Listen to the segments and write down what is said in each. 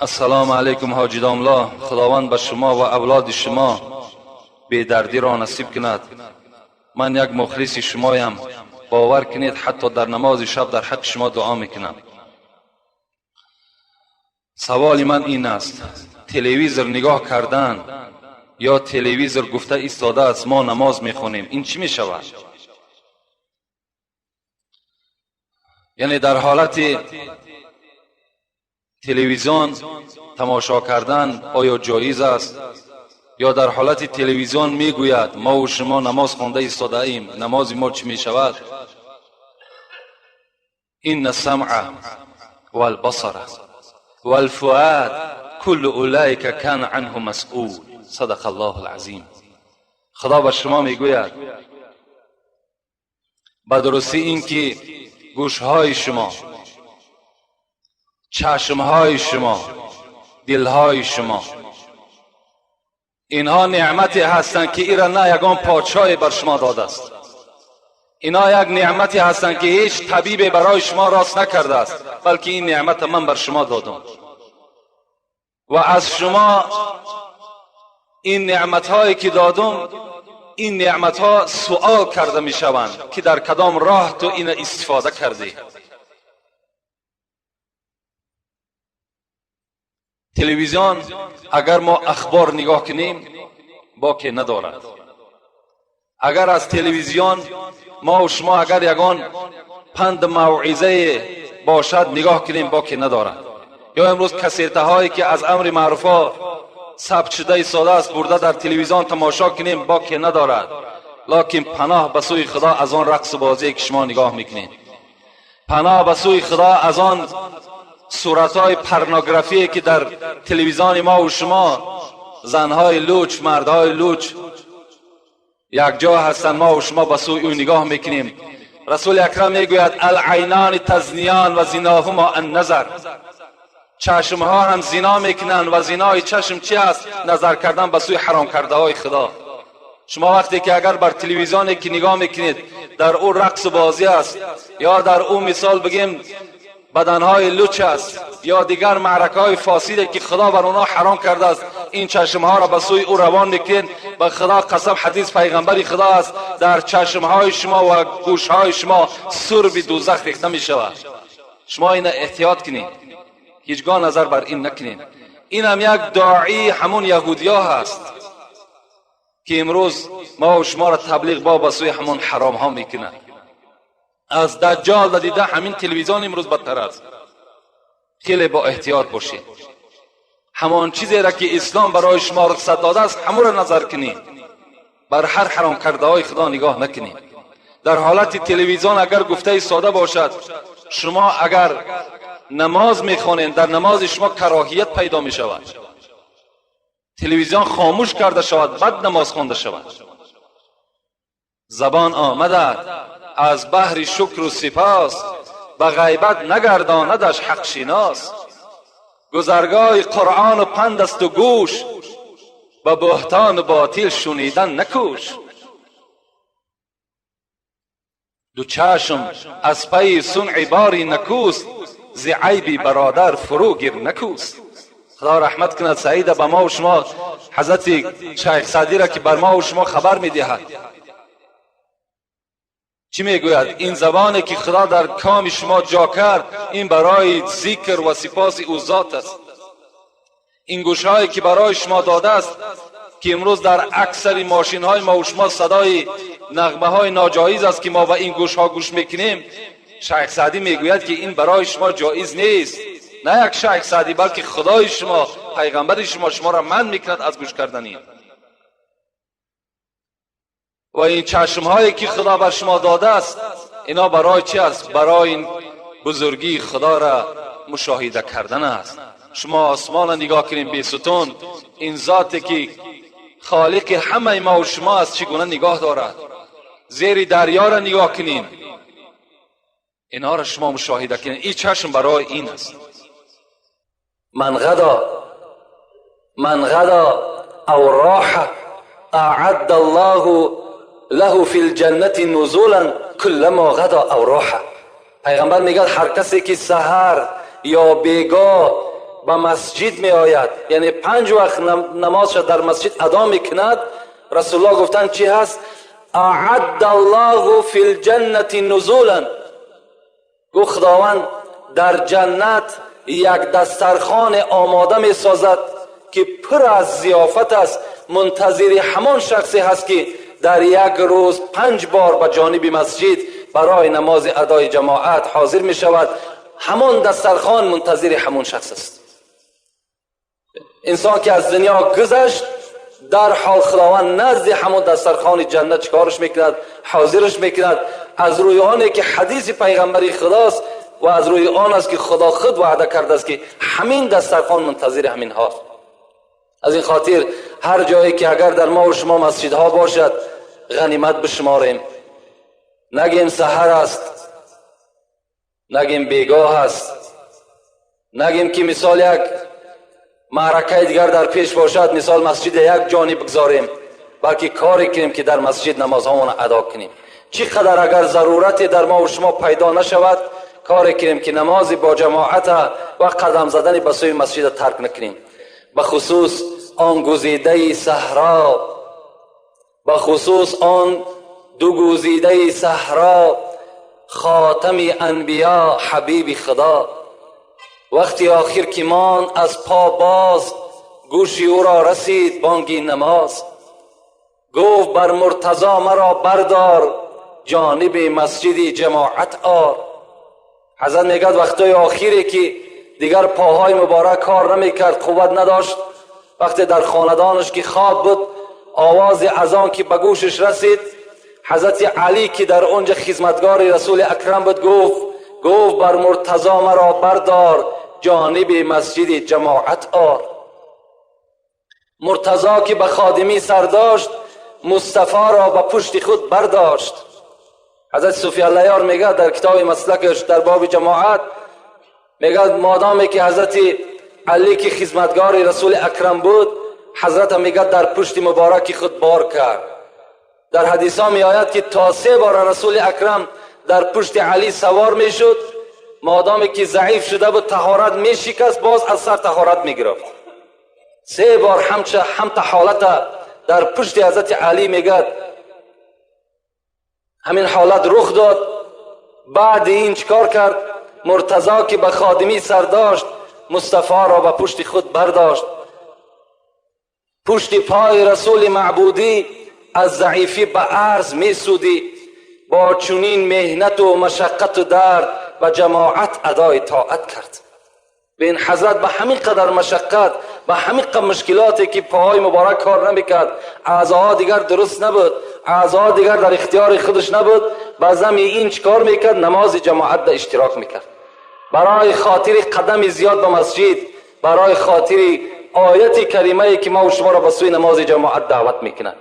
Ассалому алайкум, ҳоҷи домло. Худованд ба шумо ва авлоди шумо бедардиро насиб кунад. Ман як мухлиси шумоям. Бовар кунед, ҳатто дар намози шаб дар ҳаққи шумо дуо мекунам. Саволи ман ин аст: телевизор нигоҳ кардан ё телевизор гуфта истодааст, мо намоз мехонем, ин чӣ мешавад? Яъне дар ҳолати телевизион тамошо кардан оё ҷоиз аст? Ё дар ҳолати телевизион мегӯяд, мову шумо намоз хонда истодаем, намози мо чӣ мешавад? Инна самъа валбасара валфуад куллу улайка кана анҳу масъул. Садақа Аллоҳу алазим. Худо ба шумо мегӯяд, ба дурустӣ ин ки гӯшҳои шумо, чашмҳои шумо, дилҳои шумо, инҳо неъмате ҳастанд, ки ира на ягон подшоҳе бар шумо додааст. Инҳо як неъмате ҳастанд, ки ҳеҷ табибе барои шумо рост накардааст, балки ин неъмата ман бар шумо додам. Ва аз шумо ин неъматҳое ки додам, ин неъматҳо суол карда мешаванд, ки дар кадом роҳ ту ина истифода кардӣ. Телевизион агар мо ахбор нигоҳ кунем, боке надорад. Агар аз телевизион мо шумо агар ягон панд мавъизае бошад нигоҳ кунем, боке надорад. Ё имрӯз кассетаҳое ки аз амри маъруфҳо сабт шуда истодааст, бурда дар телевизион тамошо кунем, боке надорад. Локин паноҳ ба сӯи Худо аз он рақсу бозие ки шумо нигоҳ мекунед, паноҳ ба сӯи Худо аз он суратҳои порнографие ки дар телевизиони мо шумо занҳои луч, мардҳои луч якҷо ҳастанд, мо шумо ба сӯи ӯ нигоҳ мекунем. Расули акрам мегӯяд: алайнони тазниён ва зиноҳумо анназар. Чашмҳо ҳам зино мекунанд ва зинои чашм чи аст? Назар кардан ба сӯи ҳаром кардаҳои Худо. Шумо вақте ки агар бар телевизионе ки нигоҳ мекунед, дар ӯ рақсу бозӣ аст, ё дар ӯ мисол бигем баданҳои луч аст, ё дигар маъракаҳои фосиде ки Худо бар онҳо ҳаром кардааст, ин чашмҳоро ба сӯи ӯ равон мекунед. Ба Худо қасам, ҳадис пайғамбари Худо аст, дар чашмҳои шумо ва гӯшҳои шумо сурби дӯзах рехта мешавад. Шумо ина эҳтиёт кунед, ҳеҷгоҳ назар бар ин накунед. Инам як доии ҳамун яҳудиё ҳаст, ки имрӯз мо шуморо таблиғ ба сӯи ҳамон ҳаромҳо мекунад. Аз даҷҷол дида ҳамин телевизион имрӯз бадтар аст. Хеле бо эҳтиёт бошед. Ҳамон чизеро ки ислом барои шумо рухсат додааст, ҳамонро назар кунед. Бар ҳар ҳаром кардаҳои Худо нигоҳ накунед. Дар ҳолати телевизион агар гуфтаи сода бошад, шумо агар намоз мехонед, дар намози шумо кароҳият пайдо мешавад. Телевизион хомӯш карда шавад, баъд намоз хонда шавад. Забон омадад аз баҳри шукру сипос, ба ғайбат нагардонадаш ҳақшинос. Гузаргоҳи Қуръону панд асту гӯш, ба буҳтону ботил шунидан накӯш. Ду чашм аз пайи сунъи бори накӯст, зи айби бародар фурӯ гир накӯст. Худо раҳмат кунад Саида ба мо шумо, ҳазрати шайх Саъдиро ки бар мо шумо хабар медиҳад. Чӣ мегӯяд? Ин забоне ки Худо дар коми шумо ҷо кард, ин барои зикр ва сипоси ӯ зот аст. Ин гӯшҳое ки барои шумо додааст, ки имрӯз дар аксари мошинҳои мо шумо садои нағмаҳои ноҷоиз аст, ки мо ба ин гӯшҳо гӯш мекунем, шайх Саъдӣ мегӯяд, ки ин барои шумо ҷоиз нест. На як шайх Саъдӣ, балки Худои шумо, пайғамбари шумо шуморо манъ мекунад аз гӯш кардани. Ва ин чашмҳое ки Худо бар шумо додааст, ино барои чи аст? Барои бузургии Худоро мушоҳида кардан аст. Шумо осмонро нигоҳ кунед бесутун, ин зоте ки холиқи ҳамаи мо шумо аст, чӣ гуна нигоҳ дорад? Зери дарёро нигоҳ кунед, инҳоро шумо мушоҳида кунед. Ин чашм барои ин аст. Ман ғадо, ман ғадо ав роҳа аъадда Аллоҳу лаҳу фил ҷаннати нузулан куллама ғадо ав роҳа. Пайғамбар мегӯяд, ҳар касе ки саҳар ё бегоҳ ба масҷид меояд, яъне 5 вақт намозша дар масҷид адо мекунад, Расулуллоҳ гуфтанд чӣ ҳаст? Аъадда Аллоҳу фил ҷаннати нузулан. Гуфт Худованд дар ҷаннат як дастархон омода месозад ки пур аз зиёфат аст, мунтазири ҳамон шахсе ҳаст ки дар як рӯз 5 бор ба ҷониби масҷид барои намози адои ҷамоат ҳозир мешавад. Ҳамон дастархон мунтазири ҳамон шахс аст. Инсон ки аз дунё гузашт, дар ҳол Худованд назди ҳамон дастархони ҷаннат чикораш мекунад? Ҳозираш мекунад. Аз рӯи оне ки ҳадиси пайғамбари худост ва аз рӯи он аст ки Худо худ ваъда кардааст ки ҳамин дастархон мунтазири ҳамин ҳост. Аз ин хотир ҳар ҷое ки агар дар мо ва шумо масҷидҳо бошад, ғанимат бишуморем. Нагем саҳар аст, нагем бегоҳ аст, нагем ки мисол як маъракаи дигар дар пеш бошад, мисол масҷид як ҷониб бигзорем, балки коре кунем ки дар масҷид намозҳомонро адо кунем. Чӣ қадар агар зарурате дар мо ва шумо пайдо нашавад, коре кунем ки намози бо ҷамоата ва қадам задани ба сӯи масҷида тарк накунем. Ба хусус он гузидаи саҳро, ба хусус он ду гузидаи саҳро, хотами анбиё, ҳабиби Худо, вақти охир ки монд аз по боз, гӯши ӯро расид бонги намоз. Гуфт бар Муртазо маро бардор, ҷониби масҷиди ҷамоат ор. Ҳазрат мегӯяд вақтҳои охире ки дигар поҳои муборак кор намекард, қувват надошт, вақте дар хонадонаш ки хоб буд, овози азон ки ба гӯшаш расид, ҳазрати Алӣ ки дар онҷа хизматгори Расули Акрам буд, гуфт бар Муртазо маро бардор, ҷониби масҷиди ҷамоат ор. Муртазо ки ба ходимӣ сар дошт, Мустафоро ба пушти худ бардошт. Ҳазрати Суфи Аллаёр мегӯяд дар китоби маслакаш дар боби ҷамоат, мегӯяд модоме ки ҳазрати Алӣ ки хизматгори Расули Акрам буд, ҳазрата мегӯяд дар пушти мубораки худ бор кард. Дар ҳадисҳо меояд ки то 3 бора Расули Акрам дар пушти Алӣ савор мешуд, модоме ки заиф шуда буд, таҳорат мешикаст, боз аз сар таҳорат мегирифт. 3 бор ҳамта ҳолата дар пушти ҳазрати Алӣ мегӯяд ҳамин ҳолат рух дод. Баъди ин чикор кард? Муртазо ки ба ходимӣ сар дошт, Мустафоро ба пушти худ бардошт. Пушти пои Расули маъбудӣ аз заифӣ ба арз месудӣ, бо чунин меҳнату машаққату дард ба ҷамоат адои тоат кард. Бин ҳазрат ба ҳамин қадар машаққат, ба ҳамин қадар мушкилоте ки поҳои муборак кор намекард, аъзоҳо дигар дуруст набуд, аъзоҳо дигар дар ихтиёри худаш набуд, ба зами ин чӣ кор мекард? Намози ҷамоат да иштирок мекард. Барои хотири қадами зиёд ба масҷид, барои хотири ояти каримае ки мо шуморо ба сӯи намози ҷамоат даъват мекунад.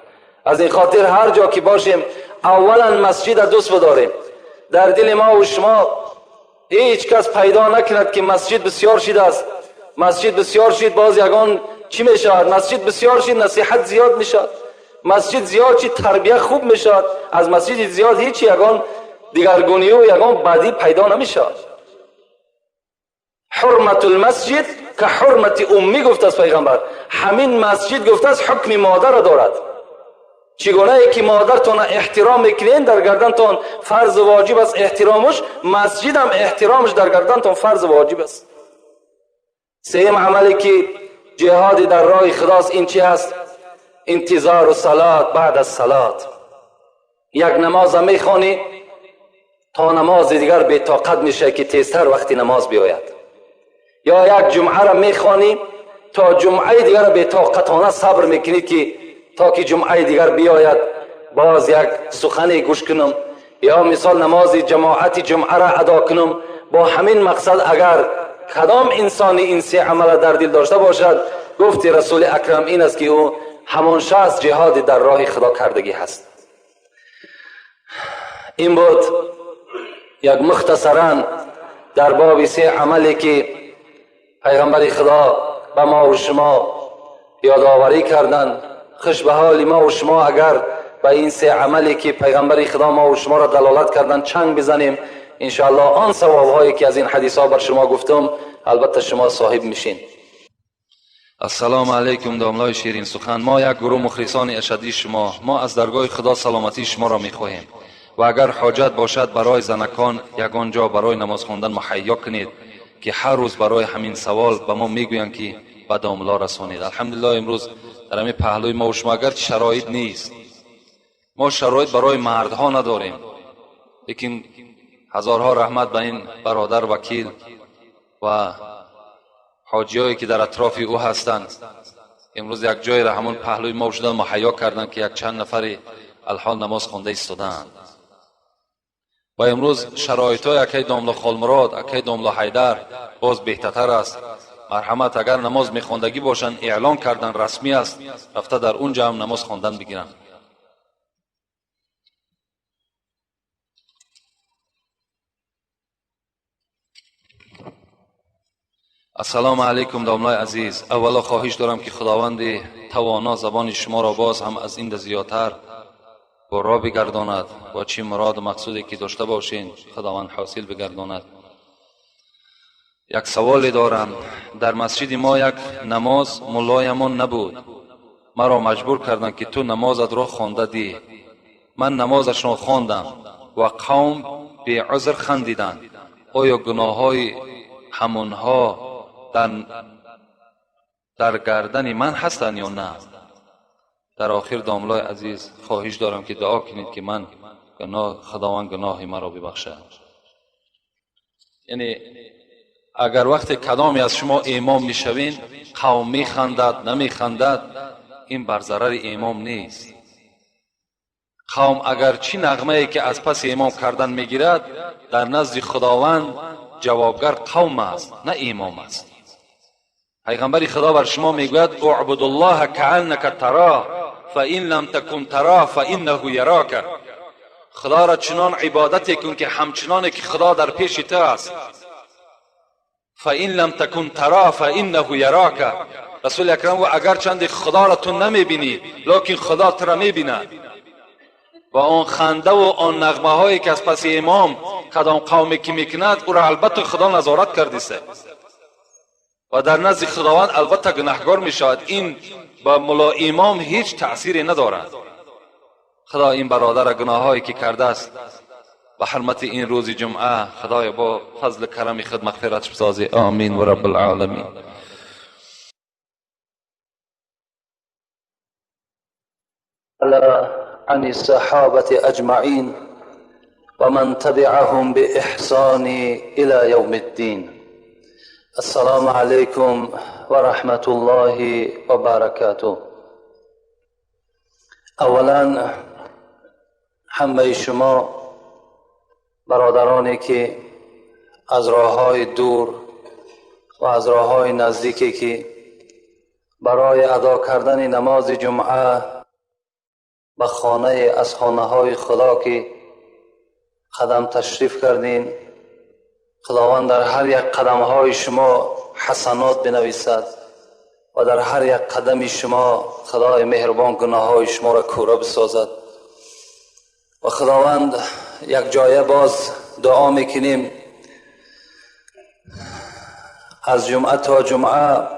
Аз ин хотир ҳар ҷо ки бошем, аввалан масҷида дӯст бидорем. Дар дили мо ва шумо ҳеҷ кас пайдо накунад ки масҷид бисёр шидааст. Масҷид бисёр шид, боз ягон чӣ мешавад? Масҷид бисёр шид, насиҳат зиёд мешавад. Масҷид зиёд шид, тарбия хуб мешавад. Аз масҷиди зиёд ҳеҷ ягон дигаргунию ягон бадӣ пайдо намешавад. Ҳурматул масҷид ка ҳурмати уммӣ гуфтааст пайғамбар. Ҳамин масҷид гуфтааст ҳукми модарро дорад. Чӣ гунае ки модартонро эҳтиром мекунед, дар гардантон фарзу воҷиб аст эҳтиромаш, масҷидам эҳтиромаш дар гардантон фарзу воҷиб аст. Сеюм амале ки ҷиҳоди дар роҳи худост ин чи ҳаст? Интизору салот баъд аз салот. Як намоза мехонӣ, то намози дигар бетоқат мешавӣ ки тезтар вақти намоз биёяд. Ё як ҷумъаро мехонӣ, то ҷумъаи дигарро бетоқатона сабр мекунӣ ки то ки ҷумъаи дигар биёяд, боз як сухане гӯш кунам, ё мисол намози ҷамоати ҷумъаро адо кунам. Бо ҳамин мақсад агар кадом инсони ин се амала дар дил дошта бошад, гуфти Расули Акрам ин аст ки ӯ ҳамон шахс ҷиҳоди дар роҳи Худо кардагӣ ҳаст. Ин буд як мухтасаран дар боби се амале ки пайғамбари Худо ба мо ва шумо ёдоварӣ карданд. Хуш ба ҳоли мо ва шумо агар ба ин се амале ки пайғамбари Худо мо ва шуморо далолат карданд чанг бизанем, иншоаллоҳ он савобҳое ки аз ин ҳадисҳо бар шумо гуфтам. Албатта шумо соҳиб мешин. Ассалому алайкум, домлаи ширин сухан. Мо як гурӯҳ мухлисони ашадии шумо. Мо аз даргоҳи Худо саломатии шуморо мехоҳем ва агар ҳоҷат бошад, барои занакон ягон ҷо барои намоз хондан муҳайё кунед, ки ҳар рӯз барои ҳамин савол ба мо мегӯянд, ки ба домло расонед. Алҳамдулиллоҳ, имрӯз дар ҳамин паҳлӯи мо шумо, агарчи шароит нест, мо шароит барои мардҳо надорем, лекин ҳазорҳо раҳмат ба ин бародар вакил ва ҳоҷиҳое, ки дар атрофи ӯ ҳастанд. Имрӯз як ҷойро ҳамон паҳлӯи мо шудан муҳайё карданд, ки як чанд нафари алҳол намоз хонда истодаанд. Ва имрӯз шароитҳои акаи домло Холмурод, акаи домло Ҳайдар боз беҳтартар аст. Марҳамат, агар намоз мехондагӣ бошанд, эълон кардан расмӣ аст, рафта дар он ҷо ҳам намоз хондан бигиранд. Ассалому алайкум, домлаи азиз. Аввало хоҳиш дорам, ки Худованди тавоно забони шуморо боз ҳам аз инда зиёдтар бурро бигардонад ва чӣ муроду мақсуде ки дошта бошед, Худованд ҳосил бигардонад. Як саволе дорам. Дар масҷиди мо як намоз муллоямон набуд. Маро маҷбур карданд, ки ту намозатро хонда диҳ. Ман намозашро хондам ва қавм беузр хандиданд. Оё гуноҳҳои ҳамонҳо дар гардани ман ҳастанд ё на? Дар охир, домлои азиз, хоҳиш дорам, ки дуо кунед, ки ман Худованд гуноҳи маро бибахшад. Яъне агар вақте кадоме аз шумо имом мешавед, қавм механдад, намехандад, ин бар зарари имом нест. Қавм агар чӣ нағмае ки аз паси имом кардан мегирад, дар назди Худованд ҷавобгар қавм аст, на имом аст. Пайғамбари Худо бар шумо мегӯяд: «Уъбудуллоҳа кааннака тароҳ, фа ин лам такун тароҳ, фа иннаҳу ярока». Худоро чунон ибодате кун, ки ҳамчуноне ки Худо дар пеши ту аст. Фа ин лам такун тароҳ, фа иннаҳу ярока. Расули акрам гуфт: агарчанде Худоро ту намебинӣ, лекин Худо туро мебинад. Ва он хандаву он нағмаҳое ки аз паси имом кадом қавме ки мекунад, ӯро албатта Худо назорат кардиста ва дар назди Худованд албатта гунаҳгор мешавад. Ин ба мулло имом ҳеҷ таъсире надорад. Худо ин бародара гуноҳҳое ки кардааст, ба ҳурмати ин рӯзи ҷумъа, Худоё, бо фазли карами худ мағфиратш бисозӣ. Омин ва раббулъоламин. عن الصحابة أجمعين ومن تبعهم بإحسان إلى يوم الدين. السلام عليكم ورحمة الله وبركاته. اولا همه شما برادرانی که از راه‌های دور و از راه‌های نزدیکی که برای ادا کردن نماز جمعه به خانه از خانه‌های خدا که قدم تشریف کردین، خداوند در هر یک قدم‌های شما حسنات بنویسد و در هر یک قدم شما خدای مهربان گناه‌های شما را کوره بسازد. و خداوند یک جایه باز دعا میکنیم، از جمعه تا جمعه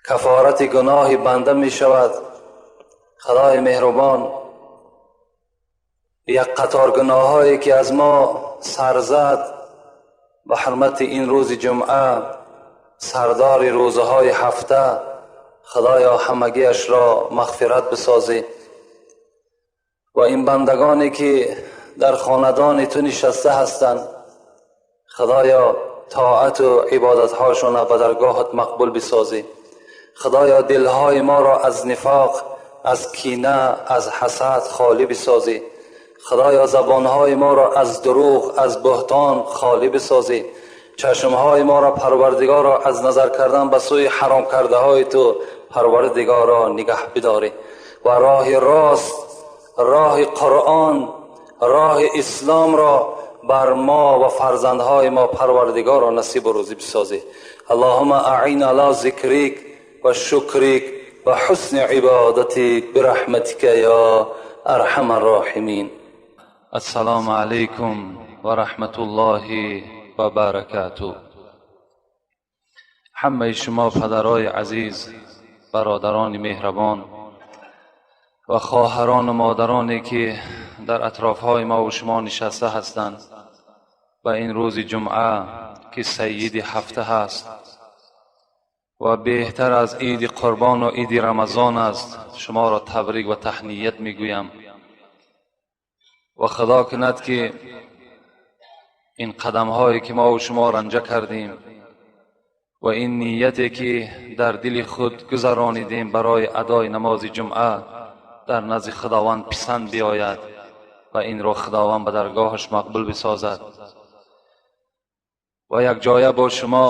کفارت گناه بنده می شود. خدای مهربان یک قطار گناهایی که از ما سر زد، به حرمت این روز جمعه، سردار روزهای هفته، خدایا همگیش را مغفرت بسازی. و این بندگانی که در خاندان تو نشسته هستند، خدایا طاعت و عبادتهاشون را به درگاهت مقبول بسازی. خدایا دلهای ما را از نفاق، از کینه، از حسد خالی بسازی. خدایا زبانهای ما را از دروغ، از بهتان خالی بسازی. چشمهای ما را پروردگارا از نظر کردن به سوی حرام کرده های تو پروردگارا نگه بداری و راه راست، راه قرآن، راه اسلام را بر ما و فرزندهای ما پروردگارا نصیب و روزی بسازی. اللهم اعین علی ذکرک و شکرک و حسن عبادتک برحمتک یا ارحم الراحمین. السلام علیکم و رحمت الله و برکاته. Ҳамаи шумо падарои азиз, бародарони меҳрабон ва хоҳарону модароне, ки дар атрофҳои мо ва шумо нишаста ҳастанд, ба ин рӯзи ҷумъа, ки сайиди ҳафта ҳаст ва беҳтар аз иди қурбону иди рамазон аст, шуморо табрик ва таҳният мегӯям. Ва худо кунад, ки ин қадамҳое, ки мо ва шумо ранҷа кардем, ва ин нияте, ки дар дили худ гузаронидем барои адои намози ҷумъа, дар назди Худованд писанд биёяд ва инро Худованд ба даргоҳаш мақбул бисозад. Ва якҷоя бо шумо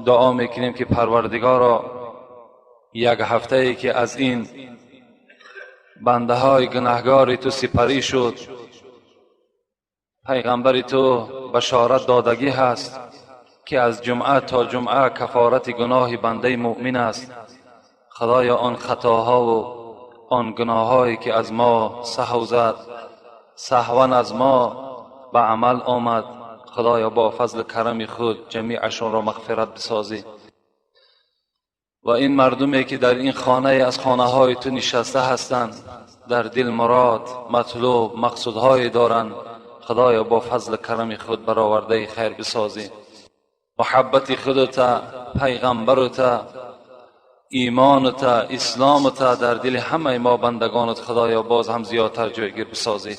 дуо мекунем, ки Парвардигоро, як ҳафтае, ки аз ин бандаҳои гунаҳгори ту сипарӣ шуд, пайғамбари ту башорат додагӣ ҳаст, ки аз ҷумъа то ҷумъа кафорати гуноҳи бандаи муъмин аст. Худоё, он хатоҳову он гуноҳҳое, ки аз мо саҳв зад, саҳван аз мо ба амал омад, Худоё, бо фазли карами худ ҷамиашонро мағфират бисозӣ. Ва ин мардуме, ки дар ин хонае аз хонаҳои ту нишаста ҳастанд, дар дил мурод, матлуб, мақсудҳое доранд, Худоё, бо фазли карами худ баровардаи хайр бисозӣ. Муҳаббати худата, пайғамбарута, имонута, исломута дар дили ҳамаи мо бандагонат, Худоё, боз ҳам зиёдтар ҷойгир бисозӣ.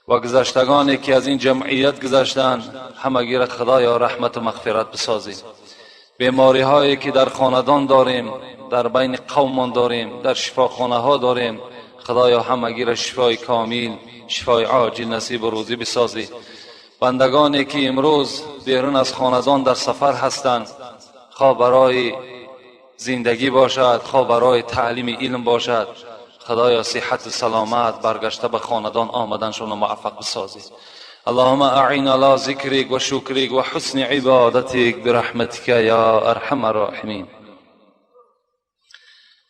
Ва гузаштагоне, ки аз ин ҷамъият гузаштанд, ҳамагиро, Худоё, раҳмату мағфират бисозӣ. Бемориҳое, ки дар хонадон дорем, дар байни қавмон дорем, дар шифохонаҳо дорем, Худоё, ҳамагиро шифои комил, шифои оҷил насибу рӯзӣ бисозӣ. Бандагоне, ки имрӯз берун аз хонадон дар сафар ҳастанд, хоҳ барои зиндагӣ бошад, хоҳ барои таълими илм бошад, Худоё, сиҳату саломат баргашта ба хонадон омаданшонро муваффақ бисозӣ. اللهم أعنا على ذكرك وشكرك وحسن عبادتك برحمتك يا أرحم الراحمين.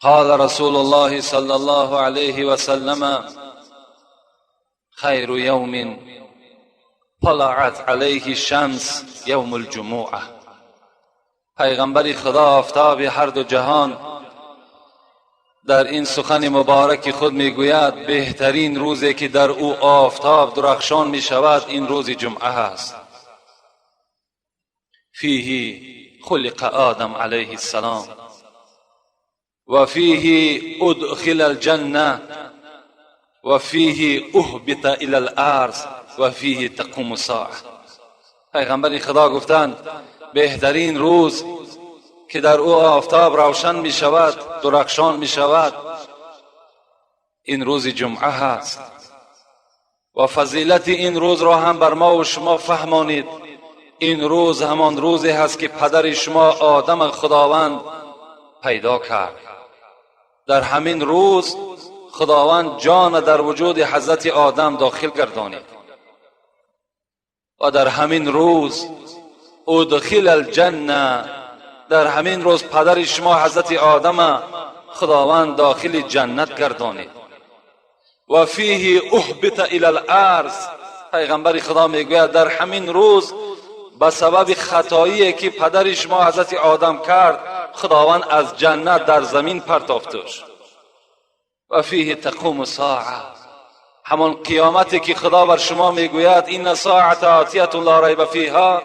قال رسول الله صلى الله عليه وسلم: خير يوم طلعت عليه الشمس يوم الجمعة. پیغمبر خدا، آفتاب هر دو جهان، در این سخن مبارک خود میگوید: بهترین روزی که در او آفتاب درخشان می شود، این روز جمعه است. فیه خلق آدم علیه السلام و فیه ادخل الجنه و فیه اهبط الى الارض و فیه تقوم الساعه. پیغمبر خدا گفتند: بهترین روز که در او آفتاب روشن می شود، درخشان می شود، این روز جمعه هست. و فضیلت این روز را هم بر ما و شما فهمانید. این روز همان روزی هست که پدر شما آدم خداوند پیدا کرد. در همین روز خداوند جان در وجود حضرت آدم داخل گردانید و در همین روز ادخل الجنه، در همین روز پدر شما حضرت آدم خداوند داخل جنت گردانید. و فیه اهبط الى الارض. پیغمبر خدا میگوید در همین روز به سبب خطایی که پدر شما حضرت آدم کرد، خداوند از جنت در زمین پرتافتش. و فیه تقوم الساعه. همان قیامتی که خدا بر شما میگوید: ان الساعة آتیة لا ریب فیها.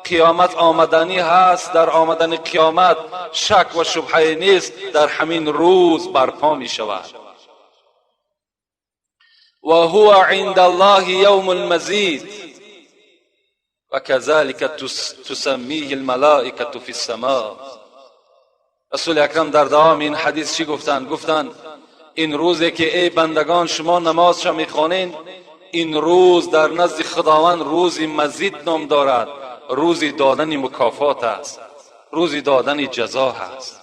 قیامت آمدنی هست، در آمدن قیامت شک و شبهه نیست، در همین روز برپا می شود. و هو عند الله یوم المزید و كذلك تسمیه الملائکه فی السماء. رسول اکرم در دوام این حدیث چی گفتند؟ گفتند این روزی که ای بندگان شما نماز میخوانین، این روز در نزد خداوند روزی مزید نام دارد. روزی دادن مکافات است، روزی دادن جزا هست.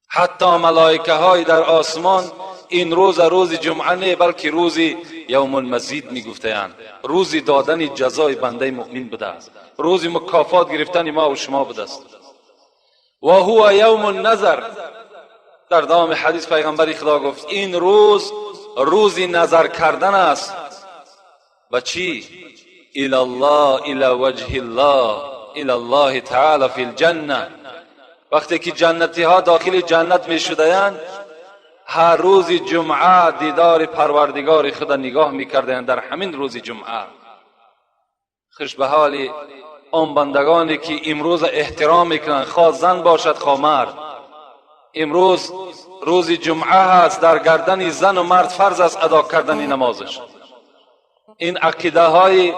حتی ملائکه های در آسمان این روز روز جمعه نه، بلکه روزی یوم المزید میگفتند. روزی دادن جزای بنده مؤمن بوده است، روزی مکافات گرفتن ما و شما بوده است. و هو یوم النظر. در دوام حدیث پیغمبر خدا گفت این روز روزی نظر کردن است. و چی؟ الى الله، الى وجه الله. الى الله تعالى في الجنة. وقتی که جنتی ها داخل جنت می شدند، هر روز جمعه دیدار پروردگار خود نگاه میکردند. در همین روز جمعه خوش به حال آن بندگانی که امروز احترام میکنند، خواه زن باشد خواه مرد. امروز روز جمعه هست، در گردن زن و مرد فرض است ادا کردن نمازش. این عقیده های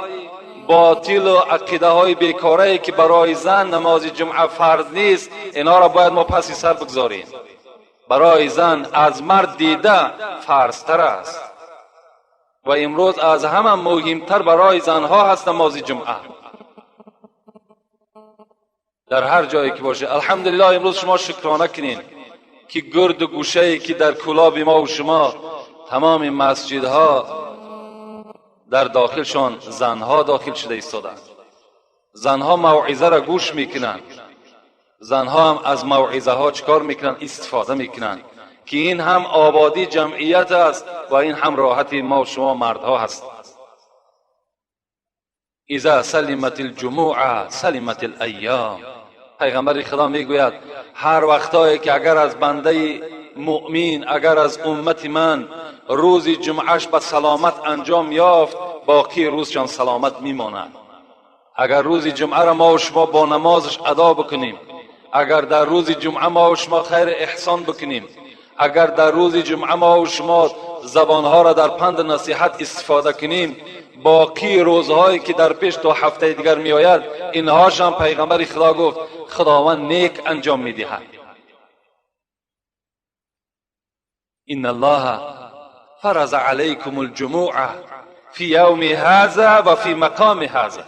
باطل و عقیده های بیکاره که برای زن نماز جمعه فرض نیست، اینا را باید ما پسی سر بگذاریم. برای زن از مرد دیده فرضتر است و امروز از همه مهمتر برای زنها هست نماز جمعه در هر جایی که باشه. الحمدلله امروز شما شکرانه کنین که گرد و گوشه که در کولاب ما و شما تمام مسجدها در داخلشان زنها داخل شده ایستادند. زنها موعظه را گوش میکنند، زنها هم از موعظه ها چکار میکنند؟ استفاده میکنند که این هم آبادی جمعیت است و این هم راحت ما و شما مردها هست. اذا سلمت الجموع سلمت الایام. پیغمبر خدا میگوید هر وقتایی که اگر از بنده مؤمن، اگر از امت من روز جمعهش به سلامت انجام یافت، باقی روزشان سلامت میماند. اگر روز جمعه را ما و شما با نمازش ادا بکنیم، اگر در روز جمعه ما و شما خیر احسان بکنیم، اگر در روز جمعه ما و شما زبانها را در پند نصیحت استفاده کنیم، باقی روزهایی که در پیش تا هفته دیگر می آید، اینهاش هم پیغمبر خدا گفت خداوند نیک انجام می دهد. ان الله فرض علیکم الجموع فی یوم هذا و فی مقام هذا.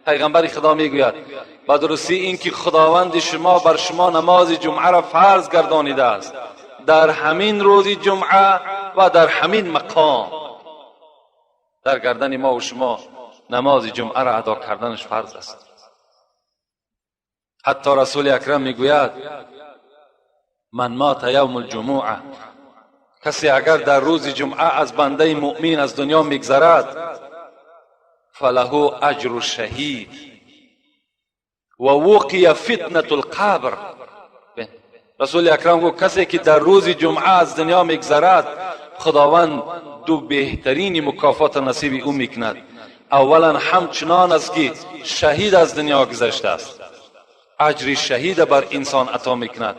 پیغمبر خدا میگوید با درستی اینکه خداوند شما بر شما نماز جمعه را فرض گردانیده است در همین روز جمعه و در همین مقام. در گردن ما و شما نماز جمعه را ادا کردنش فرض است. حتی رسول اکرم میگوید من مات یوم الجمعه، کسی اگر در روز جمعه از بنده مؤمن از دنیا میگذرد، فله اجر الشهید و وقی فتنة القبر. رسول اکرم گفت کسی که در روز جمعه از دنیا میگذرد، خداوند دو بهترین مکافات نصیب او میکند. اولا همچنان است که شهید از دنیا گذشته است، اجر شهید بر انسان عطا میکند.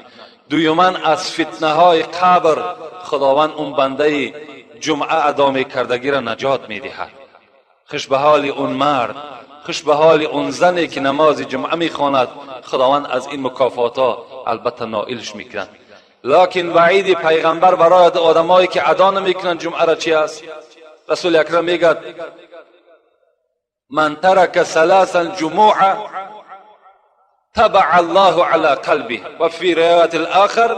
دوما از فتنه های قبر خداوند اون بنده جمعه ادا میکردگی را نجات میدهد. خوش به حال اون مرد، خوش به حال اون زنی که نماز جمعه میخواند، خداوند از این مکافات ها البته نائلش میکند. لکن وعید پیغمبر برای آدمایی که ادا نمیکنند جمعه را چی است؟ رسول اکرم میگه من ترک ثلاثا جمعه تبع الله على قلبه و فی روایت الاخر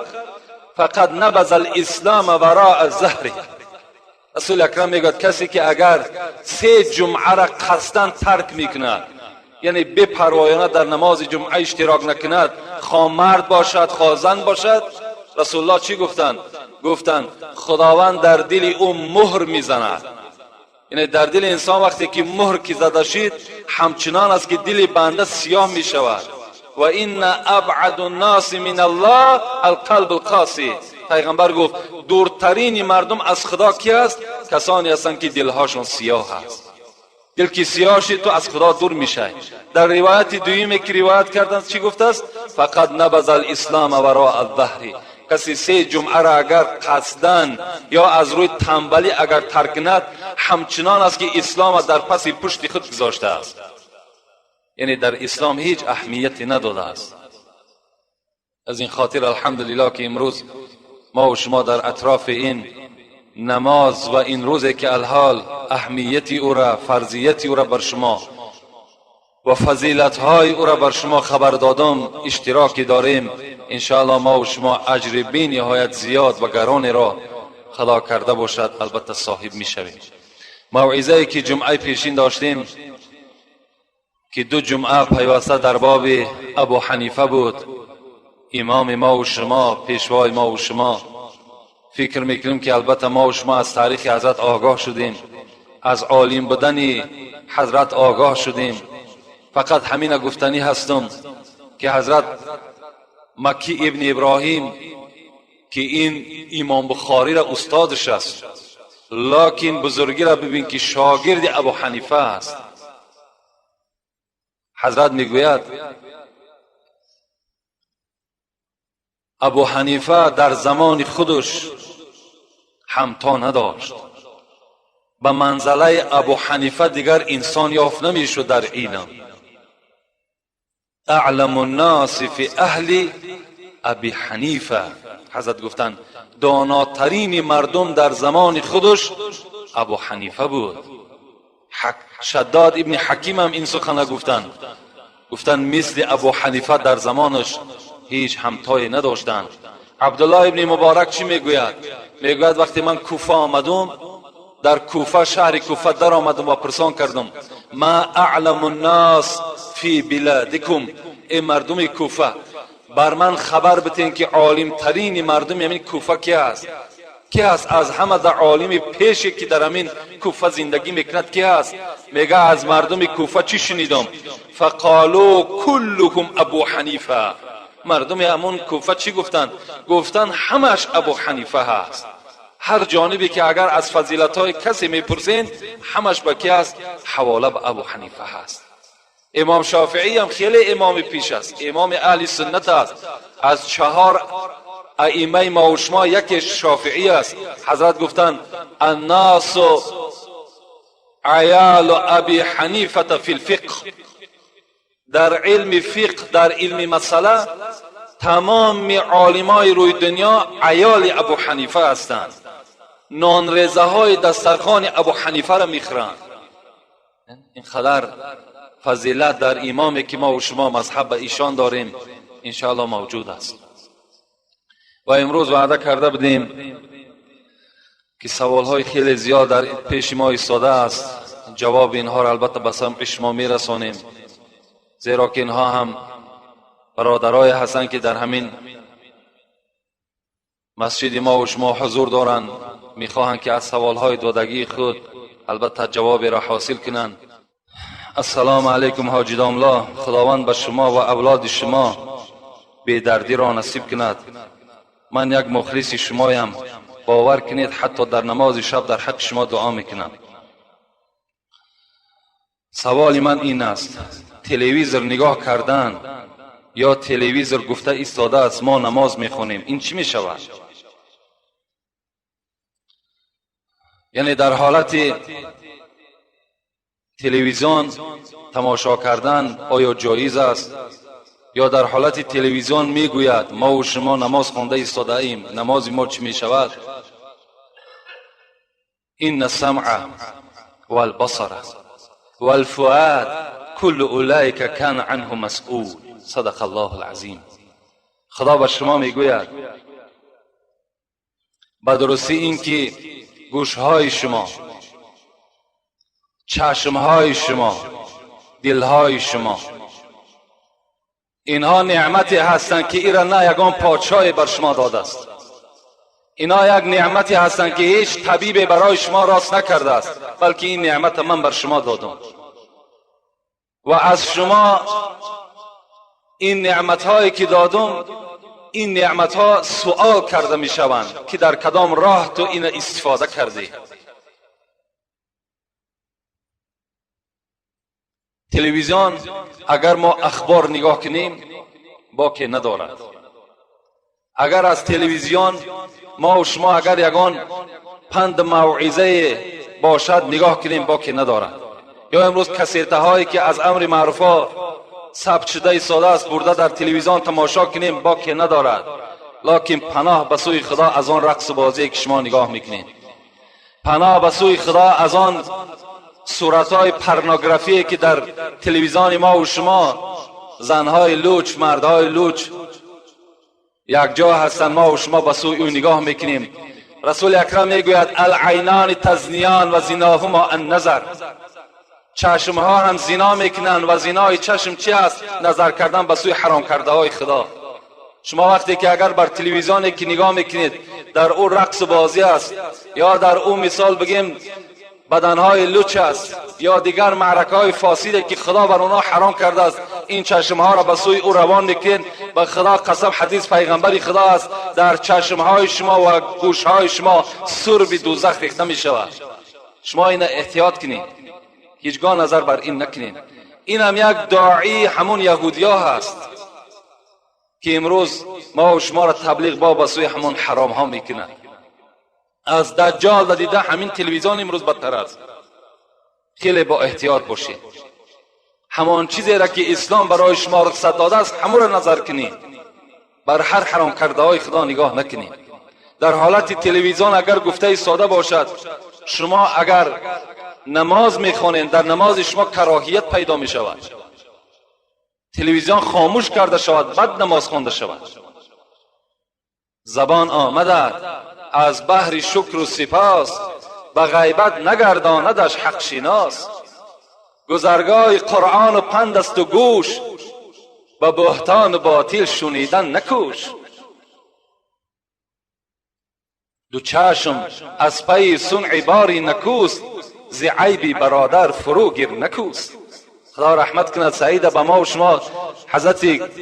فقد نبذ الاسلام وراء ظهره. رسول اکرم میگه کسی که اگر سه جمعه را قصدا ترک میکند، یعنی بپروایانه در نماز جمعه اشتراک نکند، خواه مرد باشد خواه زن باشد، رسول الله چی گفتند؟ گفتند خداوند در دل او مهر میزند. یعنی در دل انسان وقتی که مهر که زده شد، همچنان است که دل بنده سیاه میشود. و ان ابعد الناس من الله القلب القاسی. پیغمبر گفت دورترین مردم از خدا کی است؟ کسانی هستند که دلهاشون سیاه است. دل که سیاه شد تو از خدا دور میشی. در روایت دویمی که روایت کردند چی گفته است؟ فقط نبذ الاسلام وراء الظهر. کسی سه جمعه را اگر قصدن یا از روی تنبلی اگر ترک کند، همچنان است که اسلام در پس پشت خود گذاشته است. یعنی در اسلام هیچ اهمیتی نداده است. از این خاطر الحمدلله که امروز ما و شما در اطراف این نماز و این روزی که الحال اهمیتی او را، فرضیتی او را بر شما و فضیلت های او را بر شما خبر دادم اشتراکی داریم. انشاءالله ما و شما اجر بی نهایت زیاد و گران را خدا کرده باشد البته صاحب می شویم. موعظه که جمعه پیشین داشتیم که دو جمعه پیوسته در باب ابو حنیفه بود، امام ما و شما، پیشوای ما و شما. فکر میکنیم که البته ما و شما از تاریخ حضرت آگاه شدیم، از عالم بودن حضرت آگاه شدیم. Фақат ҳамина гуфтанӣ ҳастам ки ҳазрат Макӣ ибни Иброҳим ки ин имом Бухорӣ ра устодаш аст, локин бузургӣ ра бибин ки шогирди Абу Ҳанифа аст. Ҳазрат мегӯяд Абу Ҳанифа дар замони худаш ҳамто надошт. Ба манзалаи Абу Ҳанифа дигар инсон ёфт намешуд дар илм. Аълам الناس фи аҳли Аби Ҳанифа. Ҳазрат гуфтанд донотарини мардум дар замони худаш Абу Ҳанифа буд. Шаддод ибни Ҳаким ҳам ин сухана гуфтанд. Гуфтанд мисли Абу Ҳанифа дар замонаш ҳеҷ ҳамтое надоштанд. Абдуллоҳ ибни Муборак чӣ мегӯяд? Мегӯяд вақте ман Куфа омадум, дар Куфа, шаҳри Куфа даромадам ва пурсон кардам: ма аъламу ннас фи биладикум, эй мардуми Куфа, бар ман хабар битен ки олимтарини мардуми ҳамин Куфа ки аст? Ки аст аз ҳама дар олими пеше ки дар ҳамин Куфа зиндагӣ мекунад ки аст? Мега аз мардуми Куфа чӣ шунидам? Фақолу куллуҳум Абу Ҳанифа. Мардуми ҳамон Куфа чӣ гуфтанд? Гуфтанд ҳамааш Абу Ҳанифа ҳаст. Ҳар ҷонибе ки агар аз фазилатҳои касе мепурсен, ҳамаш ба ки аст? Ҳавола ба Абу Ҳанифа ҳаст. Имом Шофиӣ ҳам хеле имоми пеш аст, имоми аҳли суннат аст. Аз чаҳор аимаи мо ва шумо яке Шофиӣ аст. Ҳазрат гуфтанд аннасу аялу Аби Ҳанифата фи лфиқҳ. Дар илми фиқҳ, дар илми масъала тамоми олимои рӯи дунё аёли Абу Ҳанифа ҳастанд. Нонрезаҳои дастархони Абу Ҳанифаро мехӯранд. Ин қадар фазилат дар имоме ки мо ва шумо мазҳаб ба ишон дорем иншоалло мавҷуд аст. Ва имрӯз ваъда карда будем ки саволҳои хеле зиёд дар пеши мо истодааст. Ҷавоби инҳоро албатта ба самъи шумо мерасонем, зеро ки инҳо ҳам бародарое ҳастанд ки дар ҳамин масҷиди мо ва шумо ҳузур доранд, мехоҳанд ки аз саволҳои додагии худ албатта ҷавоберо ҳосил кунанд. Ассалому алайкум ҳоҷи домло, худованд ба шумо ва авлоди шумо бедардиро насиб кунад. Ман як мухлиси шумоям, бовар кунед, ҳатто дар намози шаб дар ҳаққи шумо дуо мекунам. Саволи ман ин аст: телевизор нигоҳ кардан ё телевизор гуфта истодааст мо намоз мехонем, ин чӣ мешавад? Яъне дар ҳолати телевизион тамошо кардан оё ҷоиз аст? Ё дар ҳолати телевизион мегӯяд мо ва шумо намоз хонда истодаем, намози мо чӣ мешавад? Инна самъа валбасара валфуад куллу улаика кана анҳу масъул. Садақа Аллоҳу алазим. Худо ба шумо мегӯяд ба дурустӣ ин ки гӯшҳои шумо, чашмҳои шумо, дилҳои шумо, инҳо неъмате ҳастанд ки ира на ягон подшоҳе бар шумо додааст. Инҳо як неъмате ҳастанд ки ҳеҷ табибе барои шумо рост накардааст, балки ин неъмата ман бар шумо додам ва аз шумо ин неъматҳое ки додум, ин неъматҳо суол карда мешаванд ки дар кадом роҳ ту ина истифода кардӣ. Телевизион агар мо ахбор нигоҳ кунем боке надорад. Агар аз телевизион мо ва шумо агар ягон панд мавъизае бошад нигоҳ кунем боке надорад. Ё имрӯз кассетаҳое ки аз амри маъруфҳо сабт шуда истодааст бурда дар телевизион тамошо кунем боке надорад. Локин паноҳ ба сӯи Худо аз он рақсу бозие ки шумо нигоҳ мекунед, паноҳ ба сӯи Худо аз он суратҳои порнографие ки дар телевизиони мо ва шумо занҳои луч, мардҳои луч якҷо ҳастанд, мо ва шумо ба сӯи ӯ нигоҳ мекунем. Расули акрам мегӯяд алайнони тазниён ва зиноҳумо анназар. Чашмҳо ҳам зино мекунанд ва зинои чашм чи аст? Назар кардан ба сӯи ҳаром кардаҳои Худо. Шумо вақте ки агар бар телевизионе ки нигоҳ мекунед дар ӯ рақсу бозӣ аст ё дар ӯ мисол бигем بدنهای لوچ است یا دیگر معرکه های فاسده که خدا بر اونا حرام کرده است، این چشم ها را به سوی او روان میکنین. به خدا قسم، حدیث پیغمبر خدا است، در چشم های شما و گوش های شما سرب دوزخ ریخته می شود. شما این احتیاط کنید، هیچگاه نظر بر این نکنید. این هم یک داعی همون یهودیا هست که امروز ما و شما را تبلیغ با به سوی همون حرام ها میکنند. از دجال دیده همین تلویزیون امروز بدتر است. خیلی با احتیاط باشید. همان چیزی را که اسلام برای شما رخصت داده است همون را نظر کنید، بر هر حرام کرده های خدا نگاه نکنید. در حالت تلویزیون اگر گفته ساده باشد، شما اگر نماز میخوانید در نماز شما کراهیت پیدا میشود. تلویزیون خاموش کرده شود، بعد نماز خوانده شود. زبان آمده از بحر شکر و سپاس، به غیبت نگرداندش حق شناس. گذرگاه قرآن و پند است و گوش، به بهتان و باطل شنیدن نکوش. دو چشم از پی صنع باری نکوست، ز عیب برادر فرو گیر نکوست. خدا رحمت کند سعید به ما و شما، حضرت